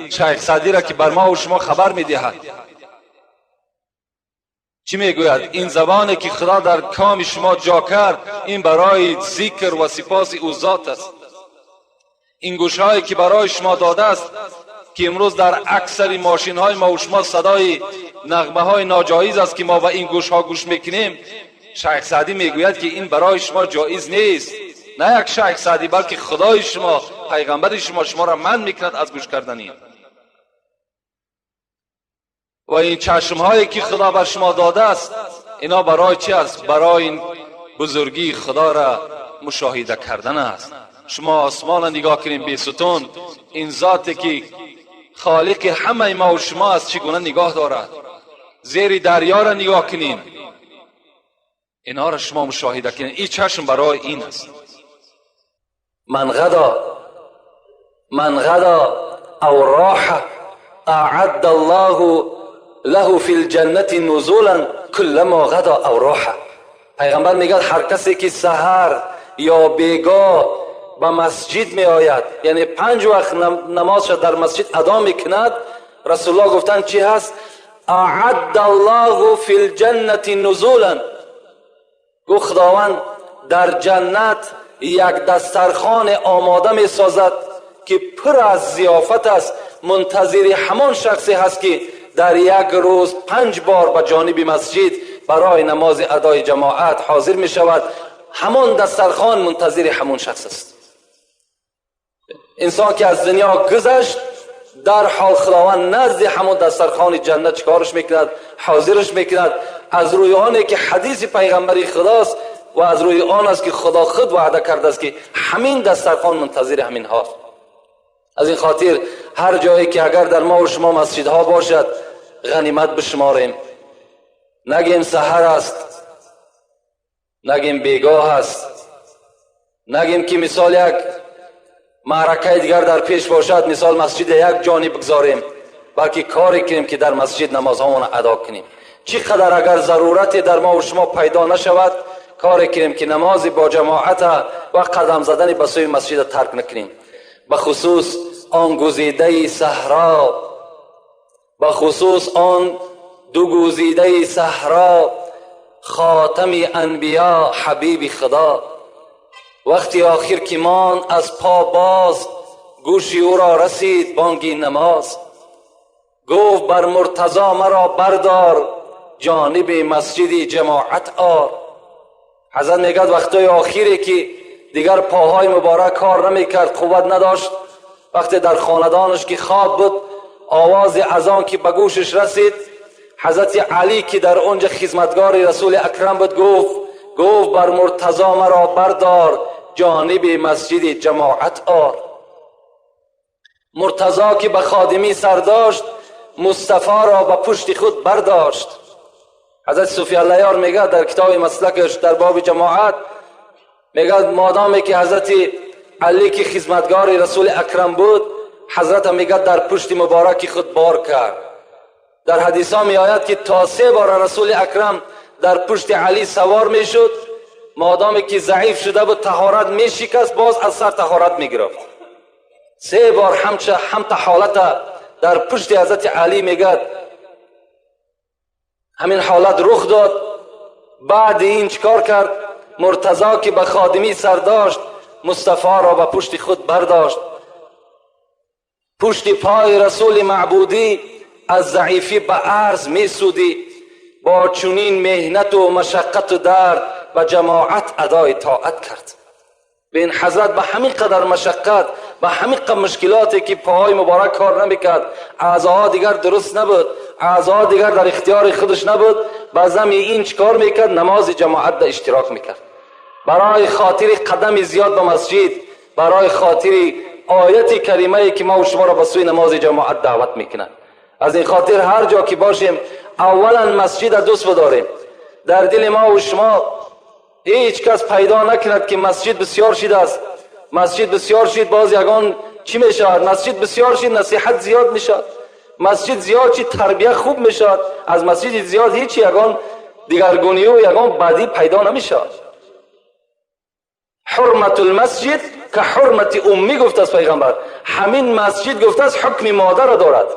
شیخ سعدی را که بر ما و شما خبر میدهد. چی میگوید؟ این زبانی که خدا در کام شما جا کرد، این برای ذکر و سپاس او ذات است. این گوشهایی که برای شما داده است که امروز در اکثر ماشین های ما و شما صدای نغمه های ناجایز است که ما به این گوش ها گوش میکنیم، شیخ سعدی میگوید که این برای شما جایز نیست. نه یک شیخ سعدی، بلکه خدای شما، پیغمبر شما، شما را منع میکند از گوش کردن این. و این چشم هایی که خدا بر شما داده است، اینا برای چی است؟ برای این بزرگی خدا را مشاهده کردن است. شما آسمان را نگاه کنید بی ستون، این ذاتی که خالق همه ما و شما است چگونه نگاه دارد. زیر دریا را نگاه کنید، اینا را شما مشاهده کنید. این چشم برای این است. من غدا، من غدا او راح اعد الله له فی الجنة نزولا كلما غدا او راح. پیغمبر میگه هر کسی که سحر یا بیگاه به مسجد می آید، یعنی 5 وقت نمازش در مسجد ادا میکند، رسول الله گفتن چی هست؟ اعد الله فی الجنة نزولا. گفت خداوند در جنت یک دسترخوان آماده می سازد که پر از ضیافت است، منتظر همان شخصی هست که در یک روز 5 بار به جانب مسجد برای نماز ادای جماعت حاضر می شود. همان دسترخوان منتظر همان شخص است. انسان که از دنیا گذشت، در حال خداوند نزد همون دسترخوان جنت چکارش میکند؟ حاضرش میکند. از روی آنه که حدیث پیغمبری خداست و از روی آن است که خدا خود وعده کرده است که همین دسترخوان منتظر همین هاست. از این خاطر هر جایی که اگر در ما و شما مسجدها باشد، غنیمت بشماریم. نگیم سحر است، نگیم بیگاه است، نگیم که مثال یک معرکه دیگر در پیش باشد، مثال مسجد یک جانب بگذاریم، بلکه کاری کنیم که در مسجد نمازهامون ادا کنیم. چقدر اگر ضرورت در ما و شما پیدا نشود، کاری کنیم که نماز با جماعت و قدم زدن به سوی مسجد ترک نکنیم. به خصوص آن گزیده صحرا، به خصوص آن دو گزیده صحرا، خاتم انبیا حبیب خدا. وقتی آخر که مان از پا باز، گوشی او را رسید بانگی نماز. گفت بر مرتضی مرا بردار، جانب مسجد جماعت آر. حضرت میگد وقتی آخری که دیگر پاهای مبارک کار نمیکرد، قوت نداشت، وقتی در خاندانش که خواب بود، آواز اذان که به گوشش رسید، حضرت علی که در اونجا خدمتگار رسول اکرم بود، گفت بر مرتضی مرا بردار، جانب مسجد جماعت آر. مرتضی که به خادمی سر داشت، مصطفی را به پشت خود برداشت. حضرت صوفی الله یار میگه در کتاب مسلکش در باب جماعت، میگه مادامی که حضرت علی که خدمتگار رسول اکرم بود، حضرت میگه در پشت مبارک خود بار کرد. در حدیث ها می آید که تا 3 بار رسول اکرم در پشت علی سوار میشد، مادامی که ضعیف شده بود طهارت میشکست، باز از سر طهارت میگرفت. 3 بار هم حالت در پشت حضرت علی میگد همین حالت رخ داد. بعد این چکار کرد؟ مرتضی که به خادمی سر داشت مصطفی را به پشت خود برداشت. پشت پای رسول معبودی از ضعیفی به عرض میسودی، با چنین مهنت و مشقت و درد به جماعت ادای طاعت کرد. به این حضرت به همین قدر مشقت، به همین قدر مشکلاتی که پاهای مبارک کار نمیکرد، اعضاها دیگر درست نبود، اعضاها دیگر در اختیار خودش نبود، به زمین این چکار میکرد؟ نماز جماعت در اشتراک میکرد. برای خاطر قدم زیاد به مسجد، برای خاطر آیت کریمه که ما و شما را به سوی نماز جماعت دعوت میکنند. از این خاطر هر جا که باشیم اولا مسجد دوست بداریم. در دل ما و شما هیچ کس پیدا نکند که مسجد بسیار شده است، مسجد بسیار شد باز یگان چی میشود، مسجد بسیار شد نصیحت زیاد میشود، مسجد زیاد چی تربیه خوب میشود. از مسجد زیاد هیچ یگان دیگرگونی و یگان بدی پیدا نمیشود. حرمت المسجد که حرمت امی گفت است پیغمبر، همین مسجد گفته است حکم مادر را دارد.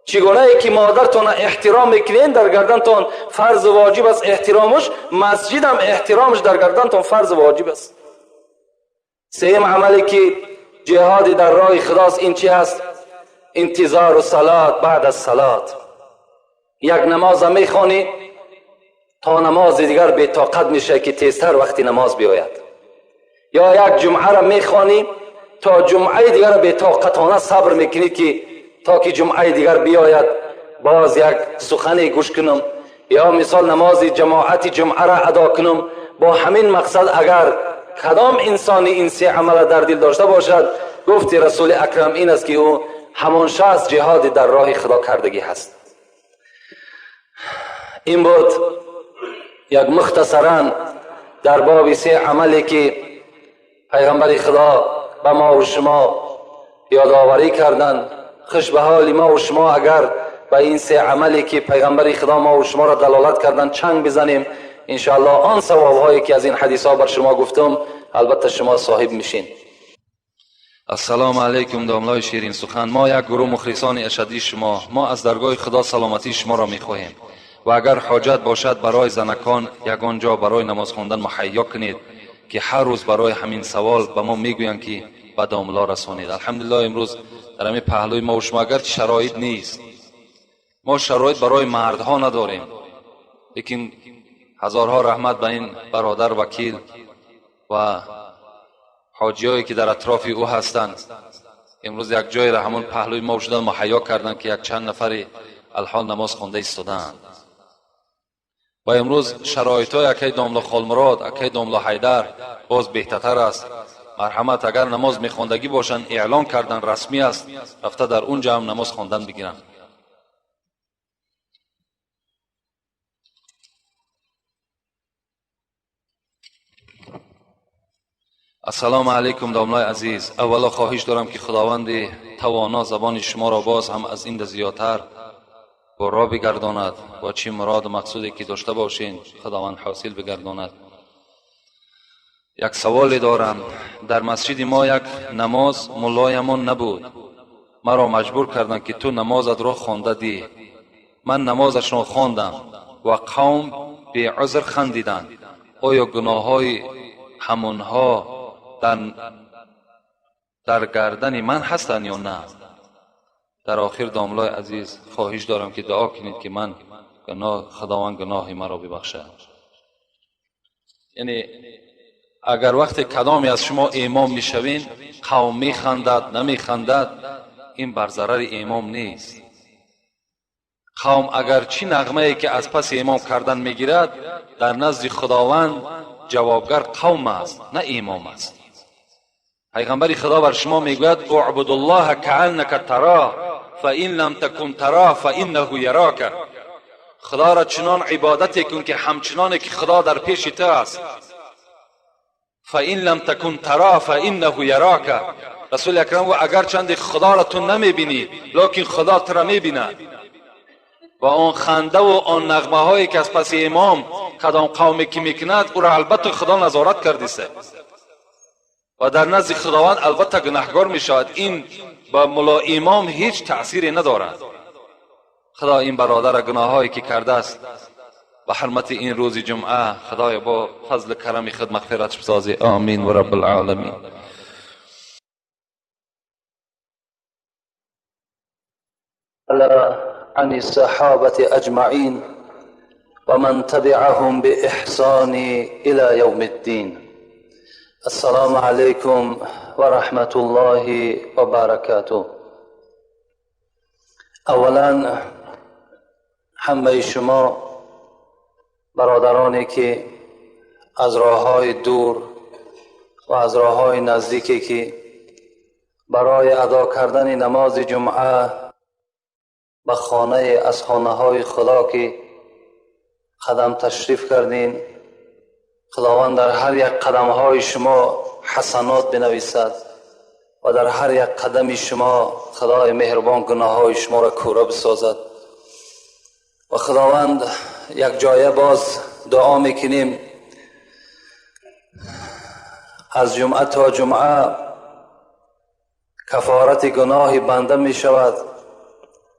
چگونه که مادرتون احترام میکنین در گردنتون فرض واجب است احترامش، مسجد هم احترامش در گردنتون فرض واجب است. سیم عملی که جهاد در راه خداست این چی است؟ انتظار و صلات بعد از صلات. یک نماز میخوانی تا نماز دیگر بی طاقت میشه که تیزتر وقتی نماز بیاید، یا یک جمعه را میخوانی تا جمعه دیگر را بی طاقتانه صبر میکنی که تا که جمعه دیگر بیاید باز یک سخنی گوش کنم، یا مثال نماز جماعت جمعه را ادا کنم. با همین مقصد اگر کدام انسانی این سه عمل در دل داشته باشد، گفت رسول اکرم این است که او همان شخص جهاد در راه خدا کردگی هست. این بود یک مختصرا در باب سه عملی که پیغمبر خدا به ما و شما یادآوری کردند. خوش به حال ما و شما اگر به این سه عملی که پیغمبر خدا ما و شما را دلالت کردن چنگ بزنیم، انشاءالله آن ثواب هایی که از این حدیث ها بر شما گفتم البته شما صاحب میشین. السلام علیکم داملای شیرین سخن. ما یک گروه مخلصان اشدی شما، ما از درگاه خدا سلامتی شما را میخواهیم و اگر حاجت باشد برای زنکان یگان جا برای نماز خواندن مهیا کنید که هر روز برای همین سوال به ما میگویند که به داملا رسانید. الحمدلله امروز در همین پهلوی ما و شما اگر شرایط نیست، ما شرایط برای مردها نداریم، لیکن هزارها رحمت به این برادر وکیل و حاجیایی که در اطراف او هستند، امروز یک جای را همون پهلوی ما شدن مهیا کردند که یک چند نفری الحال نماز خوانده ایستادند. و امروز شرایط های اکی داملا خالمراد، اکی داملا حیدر باز بهتر است. مرحمت اگر نماز میخواندگی باشند اعلان کردن رسمی است، رفته در اونجا هم نماز خواندن بگیرند. السلام علیکم داملای عزیز. اولا خواهش دارم که خداوند توانا زبان شما را باز هم از این زیادتر برا بگرداند و چی مراد و مقصودی که داشته باشین خداوند حاصل بگرداند. یک سوال دارم. در مسجد ما یک نماز ملایمان نبود، مرا مجبور کردند که تو نمازت را خوانده دی. من نمازش را خواندم و قوم بی عذر خندیدند. آیا گناه های همانها در گردن من هستند یا نه؟ در آخر داملای عزیز خواهش دارم که دعا کنید که من خداوند گناه مرا ببخشد. یعنی اگر وقت کدامی از شما امام میشوین قوم میخندد نمیخندد، این بر ضرر امام نیست. قوم اگر چی نغمه ای که از پس امام کردن میگیرد در نزد خداوند جوابگر قوم است نه امام است. پیغمبر خدا بر شما میگوید اعبد الله کأنک تراه فإن لم تکن تراه فإنه یراک. خدا را چنان عبادت کن که همچنان که خدا در پیش تو است. فإن لم تکن تراه فإنه یراک. رسول اکرم و اگر چند خدا را تو نمیبینی لکن خدا تو را میبیند. و آن خنده و آن نغمه هایی که از پس امام Кадом қавме ки мекунад, ӯро албатта Худо назорат кардиста ва дар назди Худованд албатта гунаҳгор мешавад. Ин ба мулло имом ҳеҷ таъсире надорад. Худо ин бародара гуноҳҳое ки кардааст, ба ҳурмати ин рӯзи ҷумъа, Худоё, бо фазли карами худ мағфиратш бисозӣ. Омин ва раббулъоламин. عن الصحابة أجمعين ومن تبعهم بإحسان إلى يوم الدين. السلام عليكم ورحمة الله وبركاته. اولا همه شما برادرانی که از راه‌های دور و از راه‌های نزدیکی که برای ادا کردن نماز جمعه به خانه از خانه‌های خدا که قدم تشریف کردین، خداوند در هر یک قدم‌های شما حسنات بنویسد و در هر یک قدم شما خدای مهربان گناه‌های شما را کوره بسازد. و خداوند یک جایه باز دعا میکنیم، از جمعه تا جمعه کفارت گناه بنده میشود.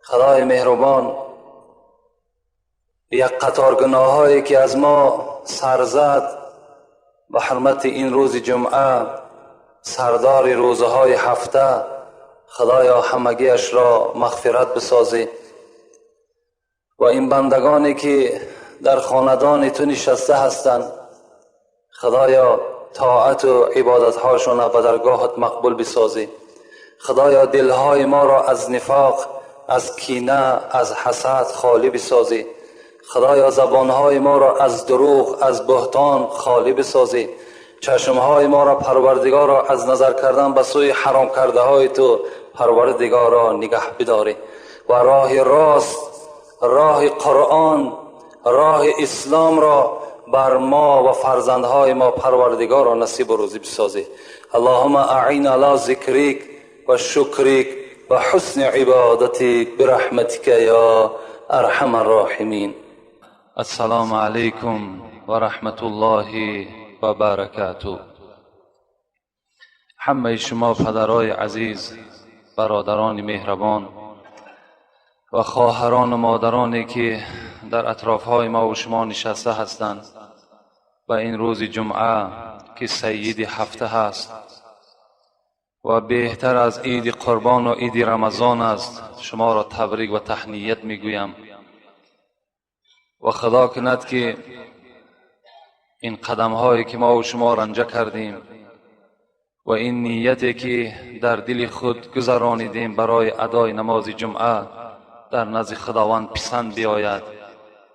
خدای مهربان یک قطار گناهایی که از ما سر زد، به حرمت این روز جمعه، سردار روزهای هفته، خدایا همگیش را مغفرت بسازی. و این بندگانی که در خاندان تو نشسته هستند، خدایا طاعت و عبادتهاشون را به درگاهت مقبول بسازی. خدایا دلهای ما را از نفاق، از کینه، از حسد خالی بسازی. خدایا زبانهای ما را از دروغ، از بهتان خالی بسازی. چشمهای ما را پروردگار را از نظر کردن به سوی حرام کرده های تو پروردگار را نگه بداری و راه راست، راه قرآن، راه اسلام را بر ما و فرزندهای ما پروردگار را نصیب و روزی بسازی. اللهم اعین علی ذکرک و شکرک و حسن عبادتک برحمتک یا ارحم الراحمین. السلام علیکم و رحمت الله و برکاته. همه شما پدرای عزیز، برادران مهربان و خواهران و مادرانی که در اطرافهای ما و شما نشسته هستند، و این روز جمعه که سید هفته هست و بهتر از عید قربان و عید رمضان است، شما را تبریک و تهنیت میگویم و خدا کند که این قدم هایی که ما و شما رنجه کردیم و این نیتی که در دل خود گذرانیدیم برای ادای نماز جمعه در نزد خداوند پسند بیاید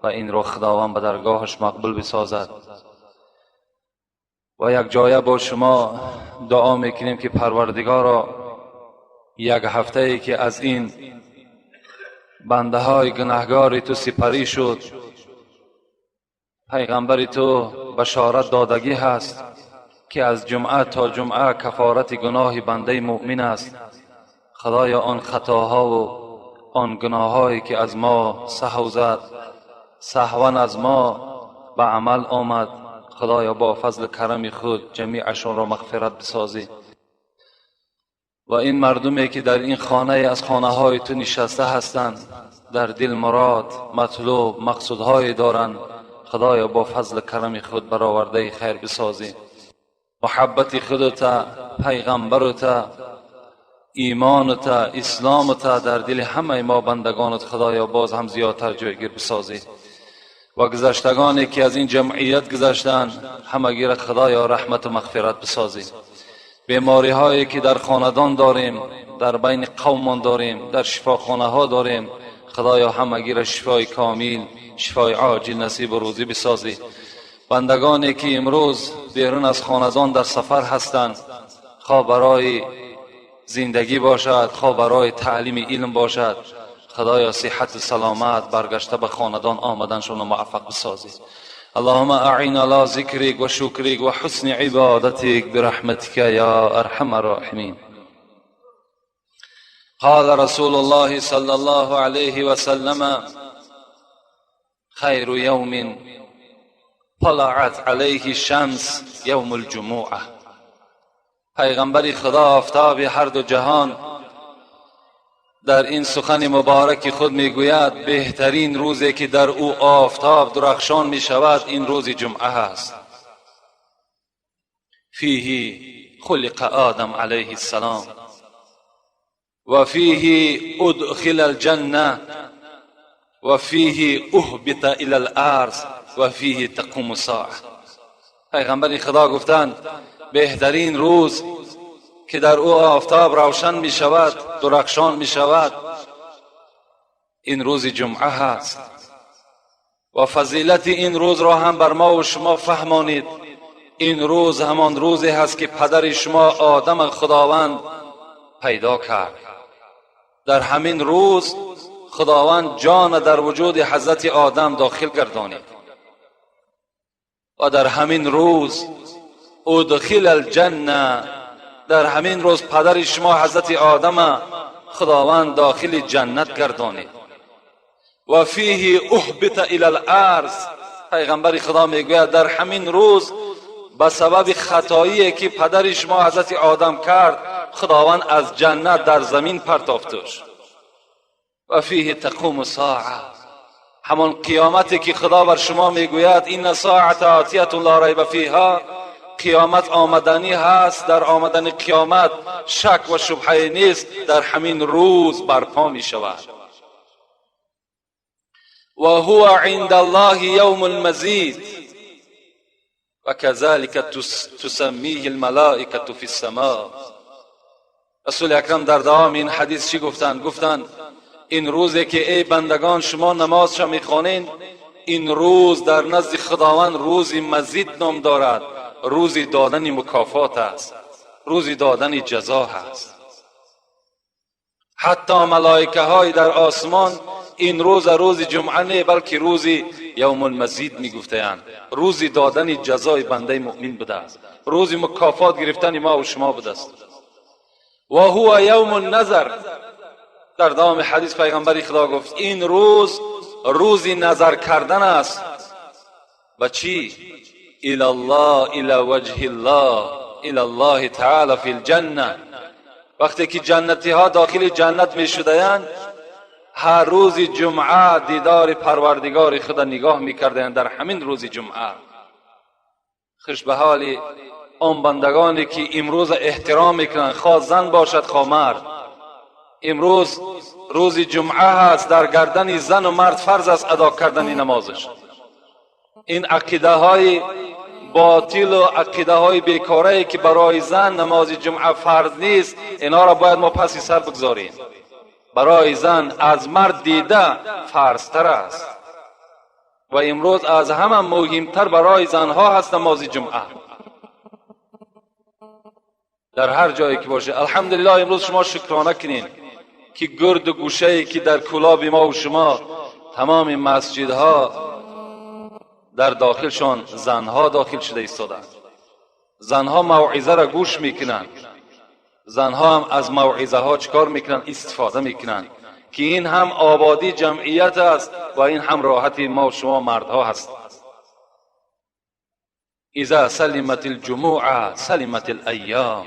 و این را خداوند به درگاهش مقبول بسازد. و یک جایه با شما دعا میکنیم که پروردگارا یک هفته ای که از این بنده های گناهگار تو سپری شد، پیغمبر تو بشارت دادگی هست که از جمعه تا جمعه کفارت گناه بنده مؤمن است. خدایا آن خطاها و آن گناهایی که از ما سهو زد، سهوا از ما به عمل آمد، خدایا با فضل کرم خود جمیعشان را مغفرت بسازی. و این مردمی که در این خانه از خانه های تو نشسته هستند، در دل مراد، مطلوب، مقصودهای دارند، خدایا با فضل کرم خود برآورده خیر بسازی. محبت خودت، پیغمبرت، ایمانت، اسلامت در دل همه ما بندگانت خدایا باز هم زیادتر جایگیر بسازی. و گذشتگانی که از این جمعیت گذشتند همگی را خدایا رحمت و مغفرت بسازی. بیماری هایی که در خاندان داریم، در بین قومان داریم، در شفاخانه ها داریم، خدایا همگی را شفای کامل، شفای عاجل نصیب و روزی بسازی. بندگانی که امروز بیرون از خاندان در سفر هستند، خواه برای زندگی باشد، خواه برای تعلیم علم باشد، خدایا صحت و سلامت برگشته به خاندان آمدنشون موفق بسازی. اللهم اعین علی ذکرک و شکرک و حسن عبادتک برحمتک یا ارحم الراحمین. قال رسول الله صلی الله علیه و سلم: خیر یوم طلعت علیه الشمس یوم الجمعه. پیغمبر خدا آفتاب هر دو جهان در این سخن مبارک خود میگوید بهترین روزی که در او آفتاب درخشان میشود این روز جمعه است. فیه خلق آدم علیه السلام و فیه ادخل الجنه و فیه اهبط الی الارض و فیه تقوم الساعه. پیغمبر خدا گفتند بهترین روز که در او آفتاب روشن می شود، درخشان می شود، این روز جمعه هست و فضیلت این روز را هم بر ما و شما فهمانید. این روز همان روزی هست که پدر شما آدم خداوند پیدا کرد. در همین روز خداوند جان در وجود حضرت آدم داخل گردانید و در همین روز ادخل الجنه، در همین روز پدر شما حضرت آدم خداوند داخل جنت گردانید. و فیه اهبط الی الارض، پیغمبر خدا میگوید در همین روز به سبب خطایی که پدر شما حضرت آدم کرد خداوند از جنت در زمین پرتافتش. و فیه تقوم الساعه، همان قیامتی که خدا بر شما میگوید این ساعت آتیة لا ریب فیها، قیامت آمدنی هست، در آمدن قیامت شک و شبهه نیست، در همین روز برپا می شود. و هو عند الله یوم المزید و كذلك تسمیه الملائکة فی السماء. رسول اکرم در دوام این حدیث چی گفتند؟ گفتند این روزی که ای بندگان شما نمازش میخوانین، این روز در نزد خداوند روز مزید نام دارد، روزی دادن مکافات است، روزی دادن جزا هست. حتی ملائکه های در آسمان این روز روز جمعه نه بلکه روزی یوم المزید میگفتند، روزی دادن جزای بنده مؤمن بوده است، روزی مکافات گرفتن ما و شما بوده است. و هو یوم النظر، در دوام حدیث پیغمبر خدا گفت این روز روزی نظر کردن است. و چی؟ الى الله، الى وجه الله، الى الله تعالی فی الجنه. وقتی که جنتی ها داخل جنت می شدند هر روز جمعه دیدار پروردگار خود نگاه می کردند. در همین روز جمعه خوش به حال آن بندگانی که امروز احترام میکنند، خواه زن باشد خواه مرد. امروز روز جمعه هست، در گردن زن و مرد فرض است ادا کردن نمازش. این عقیده های باطل و عقیده های بیکاره که برای زن نماز جمعه فرض نیست، اینا را باید ما پسی سر بگذاریم. برای زن از مرد دیده فرضتر است و امروز از همه مهمتر برای زنها هست نماز جمعه در هر جایی که باشه. الحمدلله امروز شما شکرانه کنین که گرد و گوشه که در کولاب ما و شما تمام مسجدها در داخلشان زنها داخل شده ایستادند. زنها موعظه را گوش میکنند، زنها هم از موعظه ها چکار میکنند؟ استفاده میکنند که این هم آبادی جمعیت است و این هم راحت ما و شما مردها هست. اذا سلمت الجموع سلمت الایام.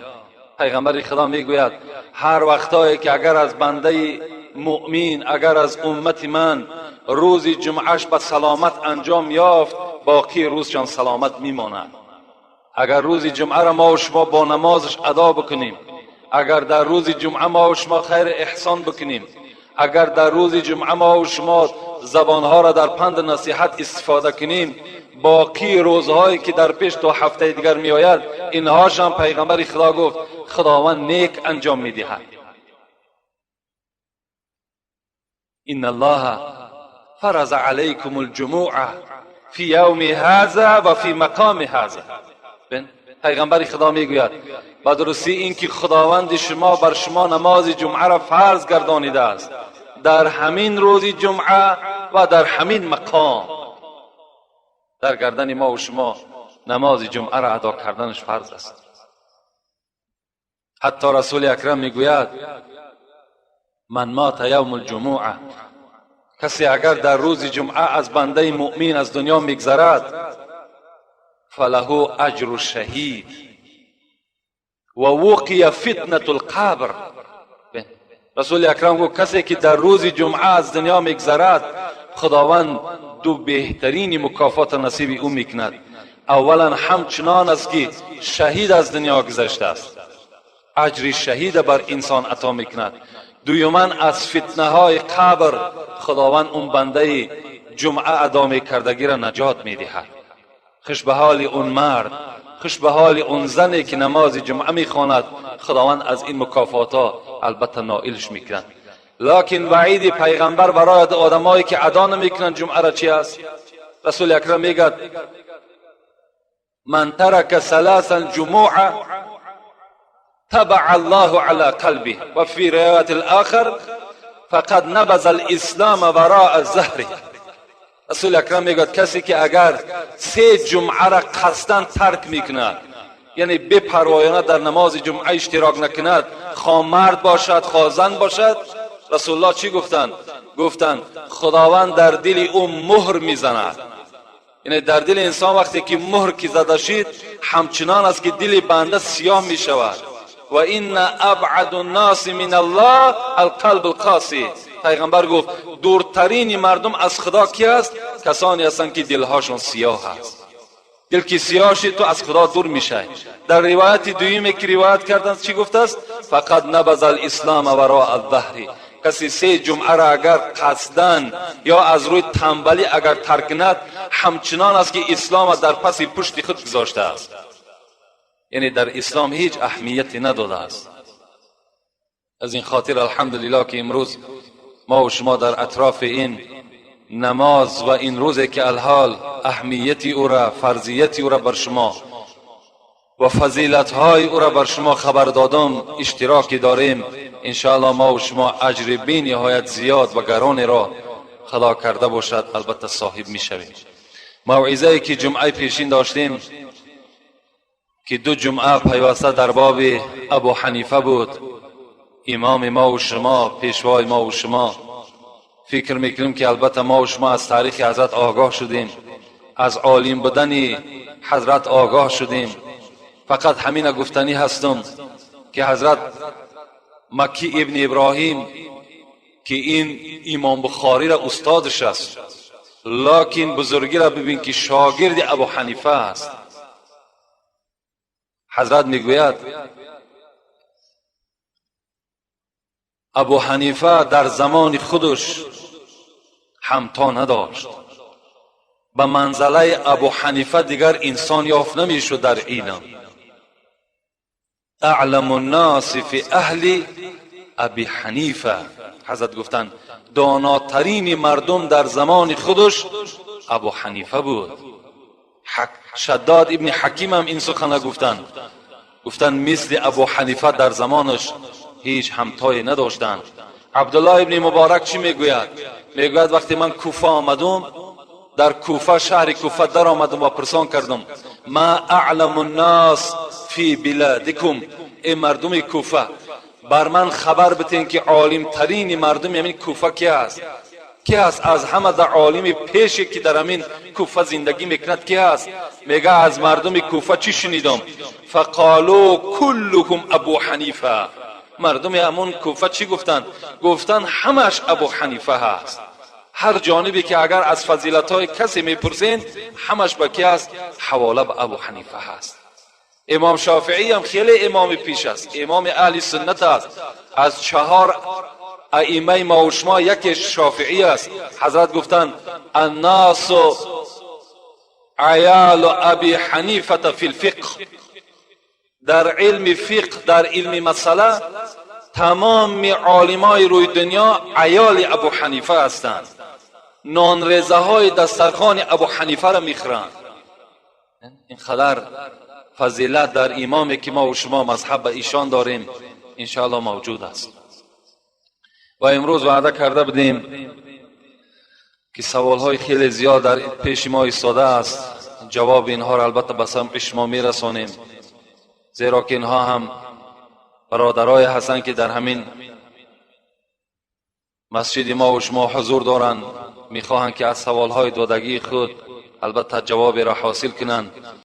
پیغمبر خدا میگوید هر وقتایی که اگر از بنده مؤمن، اگر از امت من روز جمعهش به سلامت انجام یافت، باقی روزشان سلامت میماند. اگر روز جمعه را ما و شما با نمازش ادا بکنیم، اگر در روز جمعه ما و شما خیر احسان بکنیم، اگر در روز جمعه ما و شما زبانها را در پند نصیحت استفاده کنیم، باقی روزهایی که در پیش تا هفته دیگر می آید، اینهاش هم پیغمبر خدا گفت خداوند نیک انجام می دهد. ان الله فرض علیکم الجموع فی یوم هذا و فی مقام هذا. پیغمبر خدا میگوید با درستی اینکه خداوند شما بر شما نماز جمعه را فرض گردانیده است در همین روز جمعه و در همین مقام. در گردن ما و شما نماز جمعه را ادا کردنش فرض است. حتی رسول اکرم میگوید من مات یوم الجمعه، کسی اگر در روز جمعه از بنده مؤمن از دنیا میگذرد، فله اجر الشهید و وقی فتنة القبر. رسول اکرم گفت کسی که در روز جمعه از دنیا میگذرد، خداوند دو بهترین مکافات نصیب او میکند. اولا همچنان است که شهید از دنیا گذشته است، اجر شهید بر انسان عطا میکند. دوما از فتنه های قبر خداوند اون بنده جمعه ادا میکردگی را نجات میدهد. خوش به حال اون مرد، خوش به حال اون زنی که نماز جمعه میخواند، خداوند از این مکافات ها البته نائلش میکند. لکن وعید پیغمبر برای آدمایی که ادا نمیکنند جمعه را چی است؟ رسول اکرم میگد من ترک ثلاثا جمعه تبع الله على قلبه و فی روایت الاخر فقد نبذ الاسلام وراء ظهره. رسول اکرم میگوید کسی که اگر سه جمعه را قصدا ترک میکند، یعنی بپروایانه در نماز جمعه اشتراک نکند، خواه مرد باشد خواه زن باشد، رسول الله چی گفتند؟ گفتند خداوند در دل او مهر میزند. یعنی در دل انسان وقتی که مهر که زده شد، همچنان است که دل بنده سیاه میشود. و ان ابعد الناس من الله القلب القاسی. پیغمبر گفت دورترین مردم از خدا کی است؟ کسانی هستند که دلهاشون سیاه است. دل که سیاه شد تو از خدا دور میشه. در روایت دویمی که روایت کردن چی گفته است؟ فقد نبذ الاسلام وراء الظهر. کسی سه جمعه را اگر قصدن یا از روی تنبلی اگر ترک کند، همچنان است که اسلام در پس پشت خود گذاشته است، یعنی در اسلام هیچ اهمیتی نداده است. از این خاطر الحمدلله که امروز ما و شما در اطراف این نماز و این روزی که الحال اهمیتی او را، فرضیتی او را بر شما و فضیلت های او را بر شما خبر دادم اشتراکی داریم. انشاءالله ما و شما اجر بی نهایت زیاد و گران را خدا کرده باشد البته صاحب می شویم. موعظه که جمعه پیشین داشتیم که دو جمعه پیوسته در باب ابو حنیفه بود، امام ما و شما، پیشوای ما و شما. فکر میکنیم که البته ما و شما از تاریخ حضرت آگاه شدیم، از عالم بودن حضرت آگاه شدیم. فقط همین گفتنی هستم که حضرت مکی ابن ابراهیم که این امام بخاری را استادش است، لکن بزرگی را ببین که شاگرد ابو حنیفه است. حضرت میگوید ابو حنیفه در زمان خودش همتا نداشت، به منزله ابو حنیفه دیگر انسان یافت نمیشد در علم. اعلم الناس فی اهل ابی حنیفه. حضرت گفتند داناترین مردم در زمان خودش ابو حنیفه بود. شداد ابن حکیم هم این سخن گفتند، گفتند مثل ابو حنیفه در زمانش هیچ همتایی نداشتند. عبدالله ابن مبارک چی میگوید؟ میگوید وقتی من کوفه آمدم، در کوفه، شهر کوفه در آمدم و پرسان کردم ما اعلم الناس فی بلادکم، ای مردم کوفه بر من خبر بتین که عالم ترین مردم همین کوفه کی است؟ کی است از همه در عالم پیشی که در همین کوفه زندگی میکند کی است؟ میگه از مردم کوفه چی شنیدم؟ فقالو کلهم ابو حنیفه. مردم همون کوفه چی گفتند؟ گفتند همش ابو حنیفه هست. هر جانبی که اگر از فضیلت های کسی میپرسین همش به کی است؟ حواله به ابو حنیفه هست. امام شافعی هم خیلی امام پیش است، امام اهل سنت است. از 4 ائمه ما و شما یکی شافعی است. حضرت گفتند الناس عیال ابی حنیفه فی الفقه. در علم فقه، در علم مسئله تمام عالمای روی دنیا عیال ابو حنیفه هستند. نان ریزه های دسترخوان ابو حنیفه را میخورند. این خبر فضیلت در امامی که ما و شما مذهب به ایشان داریم انشاءالله موجود است. و امروز وعده کرده بودیم که سوالهای خیلی زیاد در پیش ما ایستاده است. جواب اینها را البته به سمع شما میرسانیم، زیرا که اینها هم برادرای هستند که در همین مسجد ما و شما حضور دارند، میخواهند که از سوالهای دادگی خود البته جواب را حاصل کنند.